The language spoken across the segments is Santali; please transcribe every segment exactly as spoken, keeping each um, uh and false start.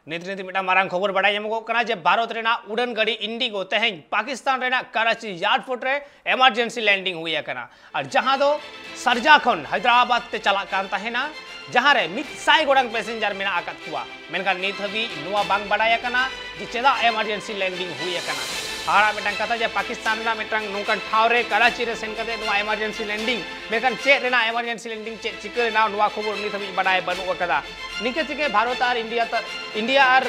ᱱᱤᱛ ᱱᱤᱛ ᱢᱤᱫᱴᱟᱝ ᱢᱟᱨᱟᱝ ᱠᱷᱚᱵᱚᱨ ᱵᱟᱲᱟᱭ ᱧᱟᱢᱚᱜᱚᱜ ᱠᱟᱱᱟ ᱡᱮ ᱵᱷᱟᱨᱚᱛ ᱨᱮᱱᱟᱜ ᱩᱰᱟᱹᱱ ᱜᱟᱹᱰᱤ ᱤᱱᱰᱤᱜᱳ ᱛᱮᱦᱮᱧ ᱯᱟᱠᱤᱥᱛᱟᱱ ᱨᱮᱱᱟᱜ ᱠᱟᱨᱟᱪᱤ ᱮᱭᱟᱨᱯᱳᱨᱴ ᱨᱮ ᱮᱢᱟᱨᱡᱮᱱᱥᱤ ᱞᱮᱱᱰᱤᱝ ᱦᱩᱭ ᱟᱠᱟᱱᱟ᱾ ᱟᱨ ᱡᱟᱦᱟᱸ ᱫᱚ ᱥᱟᱨᱡᱟ ᱠᱷᱚᱱ ᱦᱟᱭᱫᱨᱟᱵᱟᱫ ᱛᱮ ᱪᱟᱞᱟᱜ ᱠᱟᱱ ᱛᱟᱦᱮᱱᱟ, ᱡᱟᱦᱟᱸ ᱨᱮ ᱢᱤᱫ ᱥᱟᱭ ᱜᱚᱴᱟᱝ ᱯᱮᱥᱮᱧᱡᱟᱨ ᱢᱮᱱᱟᱜ ᱟᱠᱟᱫ ᱠᱚᱣᱟ᱾ ᱢᱮᱱᱠᱷᱟᱱ ᱱᱤᱛ ᱦᱟᱹᱵᱤᱡ ᱱᱚᱣᱟ ᱵᱟᱝ ᱵᱟᱰᱟᱭ ᱟᱠᱟᱱᱟ ᱡᱮ ᱪᱮᱫᱟᱜ ᱮᱢᱟᱨᱡᱮᱱᱥᱤ ᱞᱮᱱᱰᱤᱝ ᱦᱩᱭ ᱟᱠᱟᱱᱟ᱾ ᱦᱟᱦᱟᱲᱟᱜ ᱢᱤᱫᱴᱟᱝ ᱠᱟᱛᱷᱟ ᱡᱮ ᱯᱟᱠᱤᱥᱛᱟᱱ ᱨᱮᱱᱟᱜ ᱢᱤᱫᱴᱟᱝ ᱱᱚᱝᱠᱟᱱ ᱴᱷᱟᱶ ᱨᱮ ᱠᱟᱨᱟᱪᱤ ᱨᱮ ᱥᱮᱱ ᱠᱟᱛᱮ ᱱᱚᱣᱟ ᱮᱢᱟᱨᱡᱮᱱᱥᱤ ᱞᱮᱱᱰᱤᱝ, ᱢᱮᱱᱠᱷᱟᱱ ᱪᱮᱫ ᱨᱮᱱᱟᱜ ᱮᱢᱟᱨᱡᱮᱱᱥᱤ ᱞᱮᱱᱰᱤᱝ, ᱪᱮᱫ ᱪᱤᱠᱟᱹ ᱞᱮᱱᱟ, ᱱᱚᱣᱟ ᱠᱷᱚᱵᱚᱨ ᱱᱤᱛ ᱦᱟᱹᱵᱤᱡ ᱵᱟᱰᱟᱭ ᱵᱟᱹᱱᱩᱜ ᱟᱠᱟᱫᱟ᱾ ᱱᱤᱝᱠᱟᱹ ᱛᱮᱜᱮ ᱵᱷᱟᱨᱚᱛ ᱟᱨ ᱤᱱᱰᱤᱭᱟ ᱛᱟ-, ᱤᱱᱰᱤᱭᱟ ᱟᱨ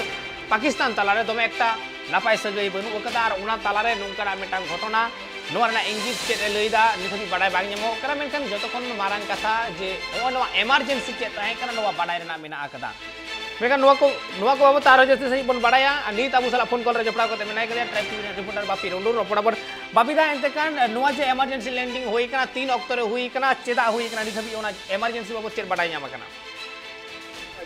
ᱯᱟᱠᱤᱥᱛᱟᱱ ᱛᱟᱞᱟᱨᱮ ᱫᱚᱢᱮ ᱮᱠᱴᱟ ᱱᱟᱯᱟᱭ ᱥᱟᱹᱜᱟᱹᱭ ᱵᱟᱹᱱᱩᱜ ᱟᱠᱟᱫᱟ᱾ ᱟᱨ ᱚᱱᱟ ᱛᱟᱞᱟᱨᱮ ᱱᱚᱝᱠᱟᱱᱟᱜ ᱢᱤᱫᱴᱟᱝ ᱜᱷᱚᱴᱚᱱᱟ, ᱱᱚᱣᱟ ᱨᱮᱱᱟᱜ ᱤᱝᱜᱤᱛ ᱪᱮᱫ ᱮ ᱞᱟᱹᱭᱫᱟ, ᱱᱤᱛ ᱦᱟᱹᱵᱤᱡ ᱵᱟᱰᱟᱭ ᱵᱟᱝ ᱧᱟᱢᱚᱜ ᱠᱟᱱᱟ᱾ ᱢᱮᱱᱠᱷᱟᱱ ᱡᱚᱛᱚ ᱠᱷᱚᱱ ᱢᱟᱨᱟᱝ ᱠᱟᱛᱷᱟ ᱡᱮ ᱱᱚᱜᱼᱚᱭ ᱱᱚᱣᱟ ᱮᱢᱟᱨᱡᱮᱱᱥᱤ ᱪᱮᱫ ᱛᱟᱦᱮᱸ ᱠᱟᱱᱟ, ᱱᱚᱣᱟ ᱵᱟᱰᱟᱭ ᱨᱮᱱᱟᱜ ᱢᱮᱱᱟᱜ ᱟᱠᱟᱫᱟ᱾ ᱢᱮᱱᱠᱷᱟᱱ ᱱᱚᱣᱟ ᱠᱚ, ᱱᱚᱣᱟ ᱠᱚ ᱵᱟᱵᱚᱫ ᱛᱮ ᱟᱨᱦᱚᱸ ᱡᱟᱹᱥᱛᱤ ᱥᱟᱺᱦᱤᱡ ᱵᱚᱱ ᱵᱟᱰᱟᱭᱟ᱾ ᱟᱨ ᱱᱤᱛ ᱟᱵᱚ ᱥᱟᱞᱟᱜ ᱯᱷᱳᱱ ᱠᱚᱞ ᱨᱮ ᱡᱚᱯᱲᱟᱣ ᱠᱟᱛᱮ ᱢᱮᱱᱟᱭ ᱠᱟᱫᱮᱭᱟ ᱴᱨᱟᱭᱤᱵᱽ ᱴᱤᱵᱷᱤ ᱨᱮᱱ ᱨᱤᱯᱳᱨᱴᱟᱨ ᱵᱟᱯᱤ ᱴᱩᱰᱩ᱾ ᱨᱚᱯᱚᱲ ᱟᱵᱚᱱ᱾ ᱵᱟᱯᱤ ᱫᱟ, ᱮᱱᱛᱮ ᱠᱷᱟᱱ ᱱᱚᱣᱟ ᱡᱮ ᱮᱢᱟᱨᱡᱮᱱᱥᱤ ᱞᱮᱱᱰᱤᱝ ᱦᱩᱭ ᱠᱟᱱᱟ, ᱛᱤᱱ ᱚᱠᱛᱚ ᱨᱮ ᱦᱩᱭ ᱠᱟᱱᱟ, ᱪᱮᱫᱟᱜ ᱦᱩᱭ ᱠᱟᱱᱟ, ᱱᱤᱛ ᱦᱟᱹᱵᱤᱡ ᱚᱱᱟ ᱮᱢᱟᱨᱡᱮᱱᱥᱤ ᱵᱟᱵᱚᱫ ᱪᱮᱫ ᱵᱟᱰᱟᱭ ᱧᱟᱢ ᱟᱠᱟᱱᱟ?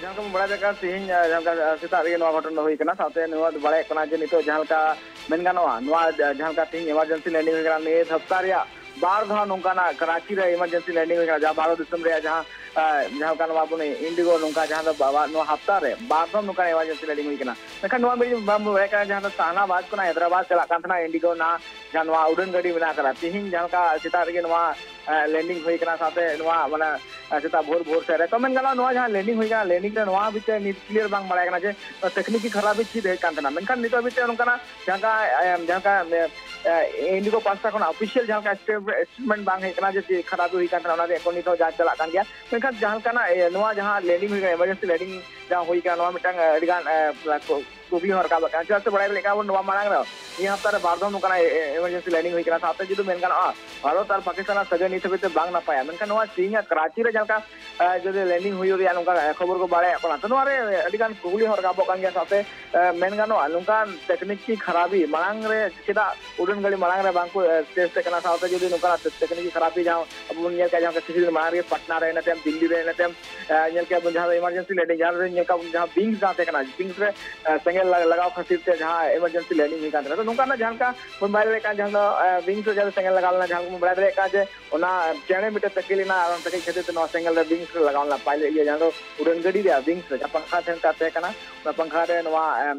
ᱡᱟᱦᱟᱸ ᱞᱮᱠᱟ ᱵᱚᱱ ᱵᱟᱲᱟᱭ ᱫᱟᱲᱮᱭᱟᱜ ᱠᱟᱱᱟ, ᱛᱮᱦᱮᱧ, ᱟᱸ, ᱡᱟᱦᱟᱸ ᱞᱮᱠᱟ ᱥᱮᱛᱟᱜ ᱨᱮᱜᱮ ᱱᱚᱣᱟ ᱜᱷᱚᱴᱚᱱᱟ ᱦᱩᱭ ᱠᱟᱱᱟ, ᱥᱟᱶᱛᱮ ᱱᱚᱣᱟ ᱫᱚ ᱵᱟᱲᱟᱭᱚᱜ ᱠᱟᱱᱟ ᱡᱮ ᱱᱤᱛᱚᱜ ᱡᱟᱦᱟᱸ ᱞᱮᱠᱟ ᱢᱮᱱ ᱜᱟᱱᱚᱜᱼᱟ, ᱱᱚᱣᱟ ᱡᱟ-, ᱡᱟᱦᱟᱸ ᱞᱮᱠᱟ ᱛᱮᱦᱮᱧ ᱮᱢᱟᱨᱡᱮᱱᱥᱤ ᱞᱮᱱᱰᱤᱝ ᱦᱩᱭ ᱠᱟᱱᱟ, ᱱᱤᱭᱟᱹ ᱦᱟᱯᱛᱟ ᱨᱮᱭᱟᱜ ᱵᱟᱨ ᱫᱷᱟᱣ ᱱᱚᱝᱠᱟᱱᱟᱜ ᱠᱟᱨᱟᱪᱤ ᱨᱮ ᱮᱢᱟᱨᱡᱮᱱᱥᱤ ᱞᱮᱱᱰᱤᱝ ᱦᱩᱭ ᱠᱟᱱᱟ, ᱡᱟᱦᱟᱸ ᱵᱷᱟᱨᱚᱛ ᱫᱤᱥᱚᱢ ᱨᱮᱭᱟᱜ ᱡᱟᱦᱟᱸ, ᱟᱸ, ᱡᱟᱦᱟᱸ ᱞᱮᱠᱟ ᱱᱚᱣᱟ ᱵᱚᱱ ᱤᱱᱰᱤᱜᱳ ᱱᱚᱝᱠᱟ ᱡᱟᱦᱟᱸ ᱫᱚ ᱵᱟᱵᱟ ᱱᱚᱣᱟ ᱦᱟᱯᱛᱟ ᱨᱮ ᱵᱟᱨ ᱫᱷᱟᱣ ᱱᱚᱝᱠᱟᱱᱟᱜ ᱮᱢᱟᱨᱡᱮᱱᱥᱤ ᱞᱮᱱᱰᱤᱝ ᱦᱩᱭ ᱠᱟᱱᱟ᱾ ᱢᱮᱱᱠᱷᱟᱱ ᱱᱚᱣᱟ ᱢᱤᱫ ᱵᱟᱢ ᱵᱟᱲᱟᱭ ᱠᱟᱱᱟ, ᱡᱟᱦᱟᱸ ᱫᱚ ᱥᱟᱦᱟᱱᱟᱵᱟᱫᱽ ᱠᱷᱚᱱᱟᱜ ᱦᱟᱭᱫᱨᱟᱵᱟᱫᱽ ᱪᱟᱞᱟᱜ ᱠᱟᱱ ᱛᱟᱦᱮᱱᱟ ᱤᱱᱰᱤᱜᱳ ᱱᱟ, ᱡᱟᱦᱟᱸ ᱱᱚᱣᱟ ᱩᱰᱟᱹᱱ ᱜᱟᱹᱰᱤ ᱢᱮᱱᱟᱜ ᱟᱠᱟᱫᱟ, ᱛᱮᱦᱮᱧ ᱡᱟᱦᱟᱸ ᱞᱮᱠᱟ ᱥᱮᱛᱟᱜ ᱨᱮᱜᱮ ᱱᱚᱣᱟ, ᱟᱸ, ᱞᱮᱱᱰᱤᱝ ᱦᱩᱭ ᱠᱟᱱᱟ, ᱥᱟᱶᱛᱮ ᱱᱚᱣᱟ ᱢᱟᱱᱮ, ᱟᱸ, ᱥᱮᱛᱟᱜ ᱵᱷᱳᱨ ᱵᱷᱳᱨ ᱥᱮᱫ ᱨᱮ᱾ ᱛᱚ ᱢᱮᱱ ᱜᱟᱱᱚᱜᱼᱟ, ᱱᱚᱣᱟ ᱡᱟᱦᱟᱸ ᱞᱮᱱᱰᱤᱝ ᱦᱩᱭ ᱠᱟᱱᱟ, ᱞᱮᱱᱰᱤᱝ ᱨᱮ ᱱᱚᱣᱟ ᱦᱟᱹᱵᱤᱡ ᱛᱮ ᱱᱤᱛ ᱠᱞᱤᱭᱟᱨ ᱵᱟᱝ ᱵᱟᱲᱟᱭ ᱠᱟᱱᱟ ᱡᱮ ᱛᱟᱠᱱᱤᱠᱤ ᱠᱷᱟᱨᱟᱵᱤ ᱪᱮᱫ ᱦᱮᱡ ᱠᱟᱱ ᱛᱟᱦᱮᱱᱟ᱾ ᱢᱮᱱᱠᱷᱟᱱ ᱱᱤᱛ ᱦᱟᱹᱵᱤᱡ ᱛᱮ ᱱᱚᱝᱠᱟᱱᱟᱜ ᱡᱟᱦᱟᱸ ᱞᱮᱠᱟ, ᱮᱢ, ᱡᱟᱦᱟᱸ ᱞᱮᱠᱟ, ᱮ, ᱮ, ᱤᱱᱰᱤᱜᱳ ᱯᱟᱥᱴᱟ ᱠᱷᱚᱱᱟᱜ ᱚᱯᱷᱤᱥᱤᱭᱟᱞ ᱡᱟᱦᱟᱸ ᱞᱮᱠᱟ ᱥᱴᱮᱴ-, ᱥᱴᱮᱴᱢᱮᱱᱴ ᱵᱟᱝ ᱦᱮᱡ ᱠᱟᱱᱟ ᱡᱮ ᱪᱮᱫ ᱠᱷᱟᱨᱟᱵᱤ ᱦᱩᱭ ᱠᱟᱱ ᱛᱟᱦᱮᱱᱟ, ᱚᱱᱟ ᱨᱮᱭᱟᱜ ᱠᱚ ᱱᱤᱛ ᱦᱚᱸ ᱡᱟᱸᱪ ᱪᱟᱞᱟᱜ ᱠᱟᱱ ᱜᱮᱭᱟ᱾ ᱢᱮᱱᱠᱷᱟᱱ ᱡᱟᱦᱟᱸ ᱞᱮᱠᱟᱱᱟᱜ, ᱮ, ᱱᱚᱣᱟ ᱡᱟᱦᱟᱸ ᱞᱮᱱᱰᱤᱝ ᱦᱩᱭ ᱠᱟᱱᱟ, ᱮᱢᱟᱨᱡᱮᱱᱥᱤ ᱞᱮᱱᱰᱤᱝ ᱡᱟᱦᱟᱸ ᱦᱩᱭ ᱠᱟᱱᱟ, ᱱᱚᱣᱟ ᱢᱤᱫᱴᱟᱝ, ᱮ, ᱟᱹᱰᱤᱜᱟᱱ, ᱮ, ᱠᱩ-, ᱠᱩᱠᱞᱤ ᱦᱚᱸ ᱨᱟᱠᱟᱵ ᱟᱠᱟᱱᱟ᱾ ᱪᱮᱫᱟᱜ ᱥᱮ ᱵᱟᱲᱟᱭ ᱫᱟᱲᱮᱭᱟᱜ ᱠᱟᱱᱟ ᱵᱚᱱ, ᱱᱚᱣᱟ ᱢᱟᱲᱟᱝ ᱨᱮ ᱱᱤᱭᱟᱹ ᱦᱟᱯᱛᱟ ᱨᱮ ᱵᱟᱨ ᱫᱷᱟᱣ ᱱᱚᱝᱠᱟᱱᱟᱜ, ᱮ, ᱮ, ᱮᱢᱟᱨᱡᱮᱱᱥᱤ ᱞᱮᱱᱰᱤᱝ ᱦᱩᱭ ᱠᱟᱱᱟ᱾ ᱥᱟᱶᱛᱮ ᱡᱩᱫᱤ ᱢᱮᱱ ᱜᱟᱱᱚᱜᱼᱟ, ᱵᱷᱟᱨᱚᱛ ᱟᱨ ᱯᱟᱠᱤᱥᱛᱟᱱ ᱨᱮᱱᱟᱜ ᱥᱟᱹᱜᱟᱹᱭ ᱱᱤᱛ ᱦᱟᱹᱵᱤᱡ ᱛᱮ ᱵᱟᱝ ᱱᱟᱯᱟᱭᱟ᱾ ᱢᱮᱱᱠᱷᱟᱱ ᱱᱚᱣᱟ ᱛᱮᱦᱮᱧᱟᱜ ᱠᱟᱨᱟᱪᱤ ᱨᱮ ᱡᱟᱦᱟᱸ ᱞᱮᱠᱟ, ᱮ, ᱡᱩᱫᱤ ᱞᱮᱱᱰᱤᱝ ᱦᱩᱭᱩᱜ ᱨᱮᱭᱟᱜ ᱱᱚᱝᱠᱟ, ᱮ, ᱠᱷᱚᱵᱚᱨ ᱠᱚ ᱵᱟᱲᱟᱭᱚᱜ ᱠᱟᱱᱟ, ᱛᱚ ᱱᱚᱣᱟ ᱨᱮ ᱟᱹᱰᱤᱜᱟᱱ ᱠᱩᱠᱞᱤ ᱦᱚᱸ ᱨᱟᱠᱟᱵᱚᱜ ᱠᱟᱱ ᱜᱮᱭᱟ᱾ ᱥᱟᱶᱛᱮ, ᱮ, ᱢᱮᱱ ᱜᱟᱱᱚᱜᱼᱟ, ᱱᱚᱝᱠᱟᱱ ᱛᱟᱠᱱᱤᱠᱤ ᱠᱷᱟᱨᱟᱵᱤ ᱢᱟᱲᱟᱝ ᱨᱮ ᱪᱮᱫᱟᱜ ᱩᱰᱟᱹᱱ ᱜᱟᱹᱰᱤ ᱢᱟᱲᱟᱝ ᱨᱮ ᱵᱟᱝ ᱠᱚ, ᱮ, ᱴᱮᱥᱴ ᱮᱫ ᱠᱟᱱᱟ? ᱥᱟᱶᱛᱮ ᱡᱩᱫᱤ ᱱᱚᱝᱠᱟᱱᱟᱜ ᱛᱟᱠᱱᱤᱠᱤ ᱠᱷᱟᱨᱟᱵᱤ ᱡᱟᱦᱟᱸ ᱟᱵᱚ ᱵᱚᱱ ᱧᱮᱞ ᱠᱮᱫ, ᱡᱟᱦᱟᱸ ᱠᱤᱪᱷᱩ ᱫᱤᱱ ᱢᱟᱲᱟᱝ ᱨᱮ ᱯᱟᱴᱱᱟ ᱨᱮ, ᱤᱱᱟᱹ ᱛᱟᱭᱚᱢ ᱫᱤᱞᱞᱤ ᱨᱮ, ᱤᱱᱟᱹ ᱛᱟᱭᱚᱢ, ᱮ, ᱧᱮᱞ ᱠᱮᱫ ᱵᱚᱱ ᱡᱟᱦᱟᱸ ᱫᱚ ᱮᱢᱟᱨᱡᱮᱱᱥᱤ ᱞᱮᱱᱰᱤᱝ, ᱡᱟᱦᱟᱸ ᱨᱮ ᱡᱟᱦᱟᱸ ᱵᱤᱝᱥ ᱡᱟᱦᱟᱸ ᱛᱟᱦᱮᱸ ᱠᱟᱱᱟ, ᱵᱤᱝᱥ ᱨᱮ ᱥᱮᱸᱜᱮᱞ ᱞᱟᱜᱟᱣ ᱠᱷᱟᱹᱛᱤᱨ ᱛᱮ ᱡᱟᱦᱟᱸ ᱮᱢᱟᱨᱡᱮᱱᱥᱤ ᱞᱮᱱᱰᱤᱝ ᱦᱩᱭ ᱠᱟᱱ ᱛᱟᱦᱮᱸᱱᱟ᱾ ᱛᱚ ᱱᱚᱝᱠᱟᱱᱟᱜ ᱡᱟᱦᱟᱸ ᱞᱮᱠᱟ ᱵᱚᱱ ᱵᱟᱲᱟᱭ ᱫᱟᱲᱮᱭᱟᱜ ᱠᱟᱱᱟ, ᱡᱟᱦᱟᱸ ᱫᱚ ᱵᱤᱝᱥ ᱨᱮ ᱡᱟᱦᱟᱸ ᱥᱮᱸᱜᱮᱞ ᱞᱟᱜᱟᱣ ᱞᱮᱱᱟ, ᱡᱟᱦᱟᱸ ᱞᱮᱠᱟ ᱵᱚᱱ ᱵᱟᱲᱟᱭ ᱫᱟᱲᱮᱭᱟᱜ ᱠᱟᱱᱟ ᱡᱮ ᱚᱱᱟ ᱪᱮᱬᱮ ᱢᱤᱫᱴᱮᱱ ᱛᱟᱹᱠᱤᱡ ᱞᱮᱱᱟ ᱟᱨ ᱚᱱᱟ ᱛᱟᱹᱠᱤᱡ ᱠᱷᱟᱹᱛᱤᱨ ᱛᱮ ᱱᱚᱣᱟ ᱥᱮᱸᱜᱮᱞ ᱨᱮ ᱵᱤᱝᱥ ᱨᱮ ᱞᱟᱜᱟᱣ ᱞᱮᱱᱟ, ᱯᱟᱭᱞᱚᱴ ᱤᱭᱟᱹ ᱡᱟᱦᱟᱸ ᱫᱚ ᱩᱰᱟᱹᱱ ᱜᱟᱹᱰᱤ ᱨᱮᱭᱟᱜ ᱵᱤᱝᱥ ᱨᱮ ᱡᱟᱦᱟᱸ ᱯᱟᱝᱠᱷᱟ ᱛᱟᱦᱮᱸ ᱠᱟᱱ ᱛᱟᱦᱮᱸ ᱠᱟᱱᱟ, ᱚᱱᱟ ᱯᱟᱝᱠᱷᱟ ᱨᱮ ᱱᱚᱣᱟ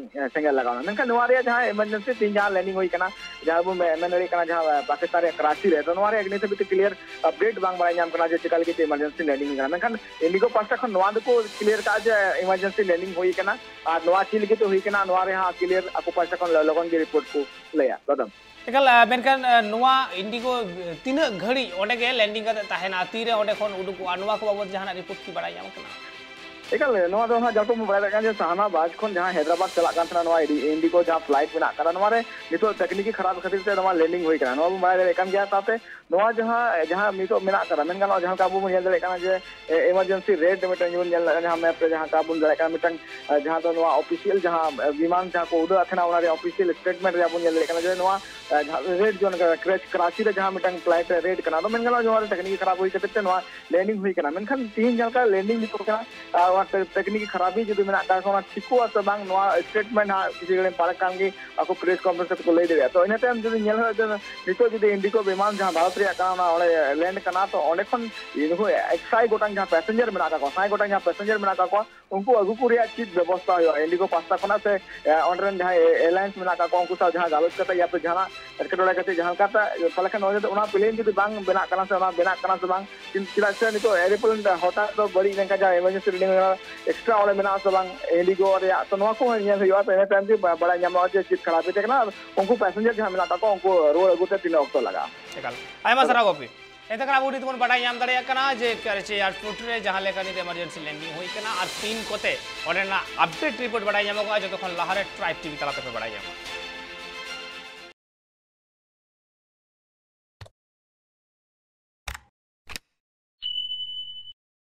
ᱥᱮᱸᱜᱮᱞ ᱞᱟᱜᱟᱣ ᱮᱱᱟ᱾ ᱢᱮᱱᱠᱷᱟᱱ ᱱᱚᱣᱟ ᱨᱮᱭᱟᱜ ᱡᱟᱦᱟᱸ ᱮᱢᱟᱨᱡᱮᱱᱥᱤ ᱛᱮᱦᱮᱧ ᱡᱟᱦᱟᱸ ᱞᱮᱱᱰᱤᱝ ᱦᱩᱭ ᱠᱟᱱᱟ, ᱡᱟᱦᱟᱸ ᱵᱚᱱ ᱢᱮ-, ᱢᱮᱱ ᱫᱟᱲᱮᱭᱟᱜ ᱠᱟᱱᱟ ᱡᱟᱦᱟᱸ ᱯᱟᱠᱤᱥᱛᱟᱱ ᱨᱮᱭᱟᱜ ᱠᱟᱨᱟᱪᱤ ᱨᱮ, ᱛᱚ ᱱᱚᱣᱟ ᱨᱮᱭᱟᱜ ᱱᱤᱛ ᱦᱟᱹᱵᱤᱡ ᱛᱮ ᱠᱞᱤᱭᱟᱨ ᱟᱯᱰᱮᱴ ᱵᱟᱝ ᱵᱟᱲᱟᱭ ᱧᱟᱢ ᱠᱟᱱᱟ ᱡᱮ ᱪᱮᱠᱟ ᱞᱟᱹᱜᱤᱫ ᱛᱮ ᱮᱢᱟᱨᱡᱮᱱᱥᱤ ᱞᱮᱱᱰᱤᱝ ᱦᱩᱭ ᱠᱟᱱᱟ᱾ ᱢᱮᱱᱠᱷᱟᱱ ᱤᱱᱰᱤᱜᱳ ᱯᱟᱦᱴᱟ ᱠᱷᱚᱱ ᱱᱚᱣᱟ ᱫᱚᱠᱚ ᱠᱞᱤᱭᱟᱨ ᱠᱟᱜᱼᱟ ᱡᱮ ᱮᱢᱟᱨᱡᱮᱱᱥᱤ ᱞᱮᱱᱰᱤᱝ ᱦᱩᱭ ᱠᱟᱱᱟ, ᱟᱨ ᱱᱚᱣᱟ ᱪᱮᱫ ᱞᱟᱹᱜᱤᱫ ᱛᱮ ᱦᱩᱭ ᱠᱟᱱᱟ, ᱱᱚᱣᱟ ᱨᱮ ᱦᱟᱸᱜ ᱠᱞᱤᱭᱟᱨ ᱟᱠᱚ ᱯᱟᱦᱴᱟ ᱠᱷᱚᱱ ᱞᱚᱜᱚᱱ ᱜᱮ ᱨᱤᱯᱳᱨᱴ ᱠᱚ ᱞᱟᱹᱭᱟ᱾ ᱫᱟᱫᱟ᱾ ᱮᱠᱟᱞ, ᱟᱸ, ᱢᱮᱱᱠᱷᱟᱱ, ᱟᱸ, ᱱᱚᱣᱟ ᱤᱱᱰᱤᱜᱳ, ᱟᱸ, ᱛᱤᱱᱟᱹᱜ ᱜᱷᱟᱹᱲᱤᱡ ᱚᱸᱰᱮ ᱜᱮ ᱞᱮᱱᱰᱤᱝ ᱠᱟᱛᱮ ᱛᱟᱦᱮᱱᱟ, ᱛᱤᱨᱮ ᱚᱸᱰᱮ ᱠᱷᱚᱱ ᱩᱰᱩᱠᱚᱜᱼᱟ, ᱱᱚᱣᱟ ᱠᱚ ᱵᱟᱵᱚᱫ ᱡᱟᱦᱟᱱᱟᱜ ᱨᱤᱯᱳᱨᱴ ᱠᱤ ᱵᱟᱲᱟᱭ ᱧᱟᱢ ᱠᱟᱱᱟ? ᱮᱠᱟᱞ, ᱱᱚᱣᱟ ᱫᱚ ᱦᱟᱸᱜ ᱡᱚᱛᱚ ᱵᱚᱱ ᱵᱟᱲᱟᱭ ᱫᱟᱲᱮᱭᱟᱜ ᱠᱟᱱᱟ ᱡᱮ ᱥᱟᱦᱟᱱᱟᱵᱟᱫᱽ ᱠᱷᱚᱱ ᱡᱟᱦᱟᱸ ᱦᱟᱭᱫᱨᱟᱵᱟᱫᱽ ᱪᱟᱞᱟᱜ ᱠᱟᱱ ᱛᱟᱦᱮᱱᱟ, ᱱᱚᱣᱟ ᱤᱰᱤ-, ᱤᱱᱰᱤᱜᱳ ᱡᱟᱦᱟᱸ ᱯᱷᱞᱟᱭᱤᱴ ᱢᱮᱱᱟᱜ ᱠᱟᱫᱟ, ᱱᱚᱣᱟ ᱨᱮ ᱱᱤᱛᱚᱜ ᱛᱟᱠᱱᱤᱠᱤ ᱠᱷᱟᱨᱟᱯ ᱠᱷᱟᱹᱛᱤᱨ ᱛᱮ ᱱᱚᱣᱟ ᱞᱮᱱᱰᱤᱝ ᱦᱩᱭ ᱠᱟᱱᱟ, ᱱᱚᱣᱟ ᱵᱚᱱ ᱵᱟᱲᱟᱭ ᱫᱟᱲᱮᱭᱟᱜ ᱠᱟᱱ ᱜᱮᱭᱟ᱾ ᱥᱟᱶᱛᱮ ᱱᱚᱣᱟ ᱡᱟᱦᱟᱸ, ᱡᱟᱦᱟᱸ ᱱᱤᱛᱚᱜ ᱢᱮᱱᱟᱜ ᱠᱟᱫᱟ, ᱢᱮᱱ ᱜᱟᱱᱚᱜᱼᱟ, ᱡᱟᱦᱟᱸ ᱞᱮᱠᱟ ᱟᱵᱚ ᱵᱚᱱ ᱧᱮᱞ ᱫᱟᱲᱮᱭᱟᱜ ᱠᱟᱱᱟ ᱡᱮ, ᱮ, ᱮᱢᱟᱨᱡᱮᱱᱥᱤ ᱨᱮᱰ ᱢᱤᱫᱴᱟᱝ ᱡᱮᱢᱚᱱ ᱧᱮᱞ ᱫᱟᱲᱮᱭᱟᱜ ᱠᱟᱱᱟ, ᱡᱟᱦᱟᱸ ᱢᱮᱯ ᱨᱮ ᱡᱟᱦᱟᱸ ᱞᱮᱠᱟ ᱵᱚᱱ ᱧᱮᱞ ᱫᱟᱲᱮᱭᱟᱜ ᱠᱟᱱᱟ, ᱢᱤᱫᱴᱟᱝ, ᱮ, ᱡᱟᱦᱟᱸ ᱫᱚ ᱱᱚᱣᱟ ᱚᱯᱷᱤᱥᱤᱭᱟᱞ ᱡᱟᱦᱟᱸ, ᱮ, ᱵᱤᱢᱟᱱ ᱡᱟᱦᱟᱸ ᱠᱚ ᱩᱰᱟᱹᱜ ᱛᱟᱦᱮᱱᱟ, ᱚᱱᱟ ᱨᱮᱭᱟᱜ ᱚᱯᱷᱤᱥᱤᱭᱟᱞ ᱥᱴᱮᱴᱢᱮᱱᱴ ᱨᱮᱭᱟᱜ ᱵᱚᱱ ᱧᱮᱞ ᱫᱟᱲᱮᱭᱟᱜ ᱠᱟᱱᱟ ᱡᱮ ᱱᱚᱣᱟ, ᱮ, ᱡᱟᱦᱟᱸ ᱨᱮᱰ ᱡᱳᱱ ᱠᱟᱱᱟ, ᱠᱨᱮᱪ ᱠᱨᱟᱪᱤ ᱨᱮ ᱡᱟᱦᱟᱸ ᱢᱤᱫᱴᱟᱝ ᱯᱷᱞᱟᱭᱤᱴ ᱨᱮ ᱨᱮᱰ ᱠᱟᱱᱟ᱾ ᱟᱫᱚ ᱢᱮᱱ ᱜᱟᱱᱚᱜᱼᱟ, ᱱᱚᱣᱟ ᱨᱮ ᱛᱟᱠᱱᱤᱠᱤ ᱠᱷᱟᱨᱟᱯ ᱦᱩᱭ ᱠᱷᱟᱹᱛᱤᱨ ᱛᱮ ᱱᱚᱣᱟ ᱞᱮᱱᱰᱤᱝ ᱦᱩᱭ ᱠᱟᱱᱟ᱾ ᱢᱮᱱᱠᱷᱟᱱ ᱛᱤᱦᱤᱧ ᱡᱟᱦᱟᱸ ᱞᱮᱠᱟ ᱞᱮᱱᱰᱤᱝ ᱱᱤᱛᱚᱜ ᱠᱟᱱᱟ, ᱟᱨ ᱚᱱᱟ ᱛᱮ-, ᱛᱟᱠᱱᱤᱠᱤ ᱠᱷᱟᱨᱟᱯ ᱜᱮ ᱡᱩᱫᱤ ᱢᱮᱱᱟᱜ ᱠᱟᱜ ᱠᱷᱟᱱ, ᱚᱱᱟ ᱴᱷᱤᱠᱚᱜᱼᱟ ᱥᱮ ᱵᱟᱝ, ᱱᱚᱣᱟ ᱥᱴᱮᱴᱢᱮᱱᱴ ᱦᱟᱸᱜ ᱠᱤᱪᱷᱩ ᱜᱷᱟᱹᱲᱤᱡ ᱯᱟᱨᱮ ᱠᱷᱟᱱ ᱜᱮ ᱟᱠᱚ ᱯᱨᱮᱥ ᱠᱚᱱᱯᱷᱟᱨᱮᱱᱥ ᱨᱮᱠᱚ ᱞᱟᱹᱭ ᱫᱟᱲᱮᱭᱟᱜᱼᱟ᱾ ᱛᱚ, ᱤᱱᱟᱹ ᱛᱟᱭᱚᱢ ᱡᱩᱫᱤ ᱧᱮᱞ ᱦᱩᱭᱩᱜᱼᱟ ᱡᱮ ᱱᱤᱛᱚᱜ ᱡᱩᱫᱤ ᱤᱱᱰᱤᱜᱳ ᱵᱤᱢᱟᱱ ᱡᱟᱦᱟᱸ ᱵᱷᱟᱨᱚᱛ ᱨᱮᱭᱟᱜ ᱠᱟᱱᱟ, ᱚᱱᱟ ᱚᱸᱰᱮ ᱞᱮᱱᱰ ᱠᱟᱱᱟ, ᱛᱚ, ᱚᱸᱰᱮ ᱠᱷᱚᱱ ᱩᱱᱠᱩ ᱮᱠ ᱥᱟᱭ ᱜᱚᱴᱟᱝ ᱡᱟᱦᱟᱸ ᱯᱮᱥᱮᱧᱡᱟᱨ ᱢᱮᱱᱟᱜ ᱠᱟᱜ ᱠᱚᱣᱟ, ᱥᱟᱭ ᱜᱚᱴᱟᱝ ᱡᱟᱦᱟᱸ ᱯᱮᱥᱮᱧᱡᱟᱨ ᱢᱮᱱᱟᱜ ᱠᱟᱜ ᱠᱚᱣᱟ, ᱩᱱᱠᱩ ᱟᱹᱜᱩ ᱠᱚ ᱨᱮᱭᱟᱜ ᱪᱮᱫ ᱵᱮᱵᱚᱥᱛᱷᱟ ᱦᱩᱭᱩᱜᱼᱟ ᱤᱱᱰᱤᱜᱳ ᱯᱟᱦᱴᱟ ᱠᱷᱚᱱᱟᱜ ᱥᱮ, ᱮ, ᱚᱸᱰᱮ ᱨᱮᱱ ᱡᱟᱦᱟᱸᱭ ᱮ-, ᱮᱭᱟᱨᱞᱟᱭᱤᱱᱥ ᱢᱮᱱᱟᱜ ᱠᱟᱜ ᱠᱚᱣᱟ, ᱩᱱᱠᱩ ᱥᱟᱶ ᱡᱟᱦᱟᱸ ᱜᱟᱞᱚᱪ ᱠᱟᱛᱮ ᱭᱟ ᱯᱷᱤᱨ ᱡᱟᱦᱟᱱᱟᱜ ᱮᱴᱠᱮᱴᱚᱬᱮ ᱠᱟᱛᱮ ᱡᱟᱦᱟᱸ ᱞᱮᱠᱟᱛᱮ, ᱛᱟᱦᱚᱞᱮ ᱠᱷᱟᱱ ᱱᱚᱣᱟ ᱡᱩᱫᱤ, ᱚᱱᱟ ᱯᱞᱮᱱ ᱡᱩᱫᱤ ᱵᱟᱝ ᱵᱮᱱᱟᱜ ᱠᱟᱱᱟ ᱥᱮ ᱚᱱᱟ ᱵᱮᱱᱟᱜ ᱠᱟᱱᱟ ᱥᱮ ᱵᱟᱝ, ᱪᱮᱫ-, ᱪᱮᱫᱟᱜ ᱥᱮ ᱱᱤᱛᱚᱜ ᱮᱨᱳᱯᱞᱮᱱ ᱦᱚᱴᱟᱛ ᱫᱚ ᱵᱟᱹᱲᱤᱡ ᱞᱮᱱᱠᱷᱟᱱ ᱡᱟᱦᱟᱸ ᱮᱢᱟᱨᱡᱮᱱᱥᱤ ᱞᱮᱱᱰᱤᱝ ᱮᱠᱥᱴᱨᱟ ᱚᱸᱰᱮ ᱢᱮᱱᱟᱜᱼᱟ ᱥᱮ ᱵᱟᱝ ᱤᱱᱰᱤᱜᱳ ᱨᱮᱭᱟᱜ, ᱛᱚ ᱱᱚᱣᱟ ᱠᱚᱦᱚᱸ ᱧᱮᱞ ᱦᱩᱭᱩᱜᱼᱟ᱾ ᱛᱚ ᱤᱱᱟᱹ ᱛᱟᱭᱚᱢ ᱜᱮ ᱵᱟ-, ᱵᱟᱲᱟᱭ ᱧᱟᱢᱚᱜᱼᱟ ᱡᱮ ᱪᱮᱫ ᱠᱷᱟᱨᱟᱯ ᱦᱩᱭ ᱠᱟᱱᱟ᱾ ᱟᱨ ᱩᱱᱠᱩ ᱯᱮᱥᱮᱧᱡᱟᱨ ᱡᱟᱦᱟᱸ ᱢᱮᱱᱟᱜ ᱠᱟᱜ ᱠᱚᱣᱟ, ᱩᱱᱠᱩ ᱨᱩᱣᱟᱹᱲ ᱟᱹᱜᱩ ᱛᱮ ᱛᱤᱱᱟᱹᱜ ᱚᱠᱛᱚ ᱞᱟᱜᱟᱜᱼᱟ? ᱮᱠᱟᱞ, ᱟᱭᱢᱟ ᱥᱟᱨᱦᱟᱣ ᱜᱳᱯᱤ᱾ ᱮᱱᱛᱮ ᱠᱷᱟᱱ ᱟᱵᱚ ᱱᱤᱛ ᱵᱚᱱ ᱵᱟᱰᱟᱭ ᱧᱟᱢ ᱫᱟᱲᱮᱭᱟᱜ ᱠᱟᱱᱟ ᱡᱮ ᱠᱟᱨᱟᱪᱤ ᱮᱭᱟᱨᱯᱳᱨᱴ ᱨᱮ ᱡᱟᱦᱟᱸ ᱞᱮᱠᱟ ᱱᱤᱛ ᱮᱢᱟᱨᱡᱮᱱᱥᱤ ᱞᱮᱱᱰᱤᱝ ᱦᱩᱭ ᱠᱟᱱᱟ ᱟᱨ ᱛᱤᱱ ᱠᱚᱛᱮ ᱚᱸᱰᱮᱱᱟᱜ ᱟᱯᱰᱮᱴ ᱨᱤᱯᱳᱨᱴ ᱵᱟᱰᱟᱭ ᱧᱟᱢᱚᱜᱼᱟ, ᱡᱚᱛᱚ ᱠᱷᱚᱱ ᱞᱟᱦᱟᱨᱮ ᱴᱨᱟᱭᱤᱵᱽ ᱴᱤᱵᱷᱤ ᱛᱟᱞᱟ ᱛᱮᱯᱮ ᱵᱟᱰᱟᱭ ᱧᱟᱢᱟ᱾